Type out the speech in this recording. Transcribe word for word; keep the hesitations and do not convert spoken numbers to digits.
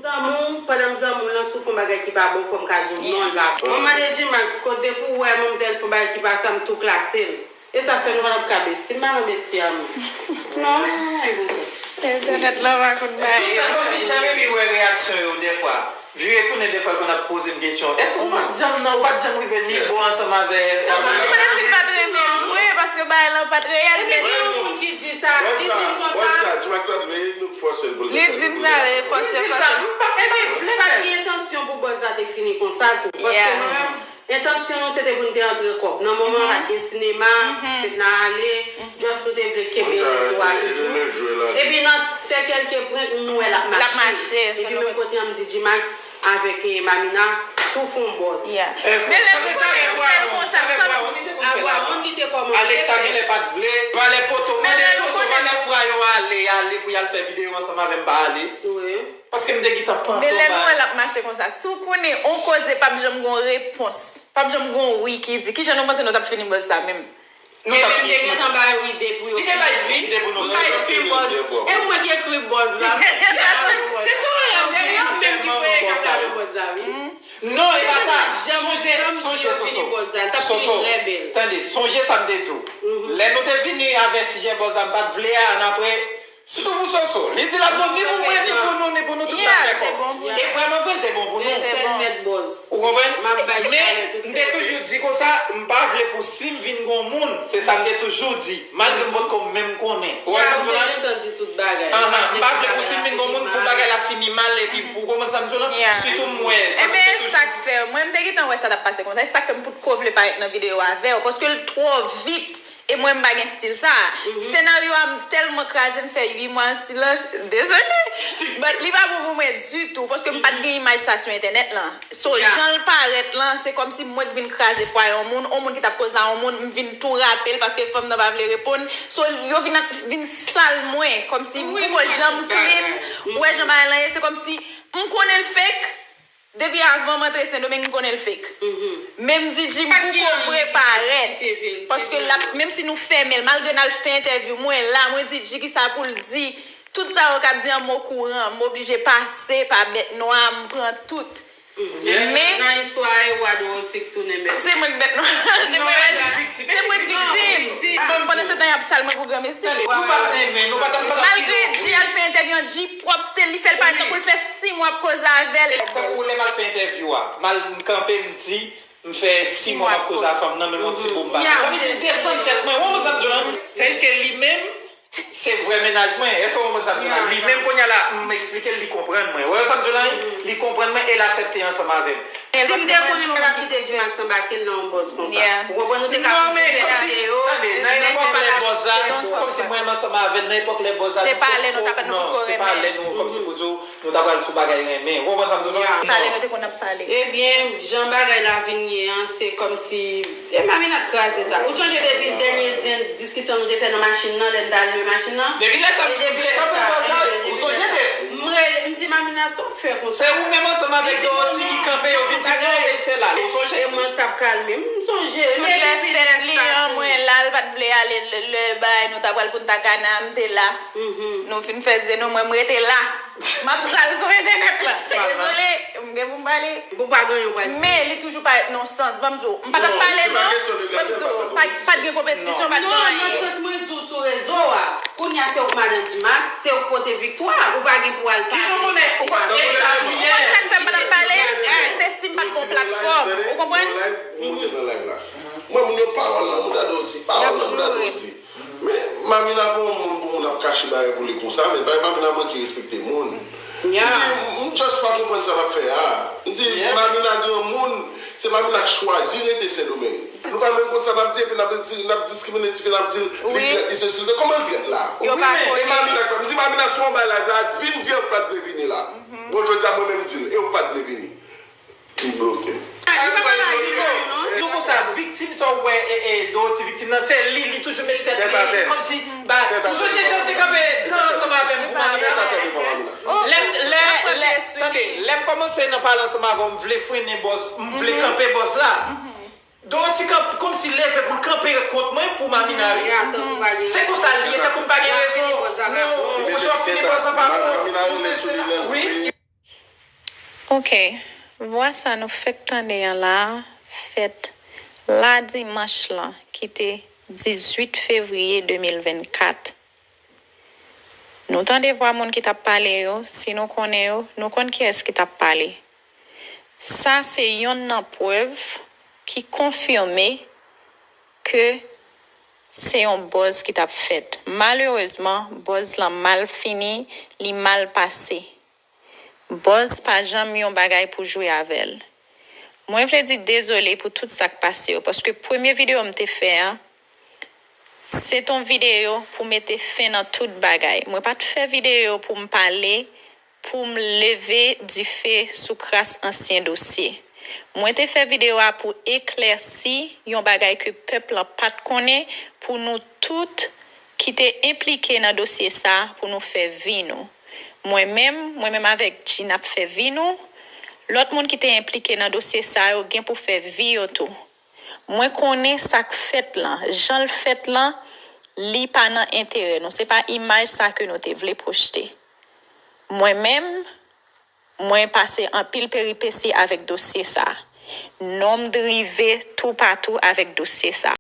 Zanmi w, pandan m zanmi w lan, si w fè yon bagay ki pa bon, fò m ka di w non, li pa bon. Mwen mande G-Max, kote pou w wè manmzèl fè yon bagay ki pa sa, m tou klase l. E sa fè nou pa t ap ka besti. M pa nan besti a, mwen. Non. Entènèt lan pa konn bagay. Tout sa kòmsi jan Mimi wè reyaksyon yo dèfwa. Vire tounen dèfwa l konn ap poze m kesyon. Èske ou pa t janm nan, ou pa t janm rive ni bò ansanm avè... Non, kòmsi m panse l pa t renmen l vre, paske bagay lan pa t reyèl, men... Gen yon moun ki di sa, li di m konsa. Li di m sa, li fòse, fòse. M pa t gen entansyon pou bòz la te fini konsa tou. Paske mwen menm, entansyon nou se te pou n te antre kòb. Nan moman an, pa t gen sinema, fèt n a ale, just nou te vle kenbe rezo a toujou. Epi nan fè kèlke prank, nou wè l ap mache. Epi menm kote an, m di G-Max avèk, eh, Mamina, tou fè yon bòz. Men lè m konnen nou fè l konsa, sa... Alexa genlè pa t vle. Valè poto, mande Soso, valè fwa yo ale, ale pou y al fè videyo ansanm avè m, pa ale. Paske m te gentan panse yon bagay. Men lè nou wè l ap mache konsa, si w konnen yon koze p ap janm gen yon repons, p ap janm gen yon wi ki di, kijan nou panse nou t ap fini bòz sa menm? Nou t ap fini. Te gentan bay ide pou yo fini. M bay fen bòz. E mwen ki ekri bòz la. Se Soraya m di li fè manman bòz sa, wi. Non, e pa sa. Sonje, sonje, Soso. Soso, tande, sonje sa m te di w. Lè nou te vini avè sijè bòz la, m pa t vle a, annapre, sitou pou Soso. Li di l ap bon ni pou mwen, ni pou nou, ni pou nou tout n ap fè kòb. E vrèman vre, l te bon pou nou. Ou konprann? Men, m te toujou di konsa, m pa vle pou si m vin gon moun, se sa m te toujou di. Malgre m potko menm konnen. Ou wè sa m di w la? Anhan, m pa vle pou si m vin gon moun pou bagay la fini mal, epi pou, ou konprann sa m di w la? Sitou m wè. Ebyen, e sa k fè, mwen, m te gentan wè sa t ap pase konsa. E sa k fè m potko vle parèt nan videyo avè w, paske l twò vit. E mwen, m pa gen stil sa. Senaryo a, m tèlman kraze, m fè uit mwa an silans. Dezole. But li pa bon pou mwen ditou, paske m pa t gen imaj sa sou entènèt lan. So, jan l parèt lan, se kòmsi mwen k vin kraze fwaye yon moun, yon moun ki t ap koze a yon moun, m vin tou rape l paske fanm nan pa vle reponn. So, yo vin ap, vin sal mwen, kòmsi m poko janm clean. Ou wè jan bagay lan ye, se kòmsi m konnen l fake. Depi avan m antre Sendomeng, m konnen l fake. Men m di G, m poko vre parèt. Paske l ap, menm si nou fèmen l, malgre n al fè entèvyou, mwen la, mwen di G kisa pou l di. Tout sa yo k ap di an m okouran, m oblije pase pa bèt nwa, m pran tout. Men nan istwa a, e wa Dorothy k tounen bèt. Se mwen k bèt nwa. Se mwen k viktim. Pandan se tan, y ap sal mwen pou granmesi. Malgre G al fè entèvyou an, G pwòpte, li fè l parèt tankou l fè sis mwa ap koze avè l. Tankou lè m al fè entèvyou a, m al, m kanpe, m di, m fè sis mwa m ap koze a fanm nan, menm yon ti boum pa gen. Sa vle di m desann tèt mwen, ou konprann sa m di w la? Tandiske li menm, se vrè mennaj mwen. Èske ou konprann sa m di w la? Li menm kounye a la, m eksplike l, li konprann mwen. Ou wè sa m di w la? Li konprann mwen e l aksepte ansanm avè m. Si m te konnen m pa t ap kite G-Max anbake l nan yon bòz konsa. Ou konprann, nou te ka toujou fè videyo. Non, men kòmsi, tande, nan epòk lè bòz la, kòmsi mwen menm ansanm avè l, nan epòk lè bòz la, se pale nou t ap, nou potko renmen. Se pale nou, kòmsi pou di w, nou ta pral sou bagay renmen. Ou konprann sa m di w la? Pale nou te konn ap pale. Ebyen, jan bagay la vin ye an, se kòmsi, e Mamina t kraze sa. Ou sonje depi dènye zen diskisyon nou te fè nan machin nan, lè n t al lwe machin nan? Depi lè sa m vle kanpe bòz la, ou sonje de... M rele, m di Mamina, sa w fè konsa? Se ou menm ansanm avèk Dorothy ki kanpe, yo vin di non, men se la. Ou sonje? E mwen k t ap kalme m, m sonje. Tout lè fèt li an, mwen la, l pa t vle ale lè, lè bay nou ta pral Punta Cana, m te la. Nou fin fè zen nou, mwen, m rete la. M ap sal sou entènèt la. Dezole, m gen pou m pale. Ou pa gen yon pati. Men li toujou parèt nan yon sans. Ban m di w, m pa t ap pale non. Ban m di w, pa, pa t gen konpetisyon, pa t gen anyen. Non, nan sans mwen di w sou rezo a. Kounye a se ou k madan G-Max, se ou k pote viktwa, ou pa gen pou al pale. Kijan w konnen? Ou pa konn sa k fè m pa t ap pale? Se si m pa t gen yon platfòm. Ou konprann? Mwen, moun yo pawòl nan mouda Dorothy, pawòl nan mouda Dorothy. Men, Mamina pa yon moun pou moun ap kache bagay pou li konsa, men bagay Mamina manke respekte moun. M di, m just pa konprann sa l ap fè a. M di, Mamina granmoun, se Mamina k chwazi rete Sendomeng. Nou pa menm konn sa n ap di, epi n ap di, n ap diskrimine tifi, n ap di l, li trèt, li sesi, li sela. Kòman l trèt la? Wi, men, e Mamina k pa, m di, Mamina, si w anba live la, vin di an pa t vle vini la. Bon, jodi a, mwen menm m di l, e w pa t vle vini. Li bloke m. Di w konsa, viktim sa w wè, e, e, Dorothy viktim nan, se li, li toujou met tèt li kòmsi, ba, ou sonje jan l te kanpe dan ansanm avè m pou Mamina? Lè m, lè, lè, tande, lè m kòmanse nan pale ansanm avè w, m vle frennen bòz, m vle kanpe bòz la. Dorothy kanp-, kòmsi leve pou l kanpe kont mwen pou Mamina, wi. Se konsa l ye, tankou m pa gen rezon. Non, ou jwe fini bòz la pa bon. Ou se sela. Wi. Ok, vwa sa nou fèk tande an la a fèt la dimanch lan ki te dizuit fevriye de mil vennkat. Nou tande vwa moun ki t ap pale yo, si nou konnen yo, nou konn kiyès ki t ap pale. Sa se yonn nan prèv ki konfime ke se yon buzz ki t ap fèt. Malerezman, buzz lan mal fini, li mal pase. Buzz pa janm yon bagay pou jwe avè l. Mwen vle di dezole pou tout sa k pase yo, paske premye videyo m te fè a, se t on videyo pou mete fen nan tout bagay. Mwen pa t fè videyo pou m pale, pou m leve dife sou kras ansyen dosye. Mwen te fè videyo a pou eklèsi yon bagay ke pèp lan pa t konnen, pou nou tout ki te enplike nan dosye sa, pou nou fè vi nou. Mwen menm, mwen menm avèk G n ap fè vi nou. Lòt moun ki te enplike nan dosye sa yo gen pou fè vi yo tou. Mwen konnen sa k fèt lan, jan l fèt lan, li pa nan enterè nou. Se pa imaj sa ke nou te vle pwojte. Mwen menm, mwen pase anpil peripesi avèk dosye sa. Non m drive toupatou avèk dosye sa.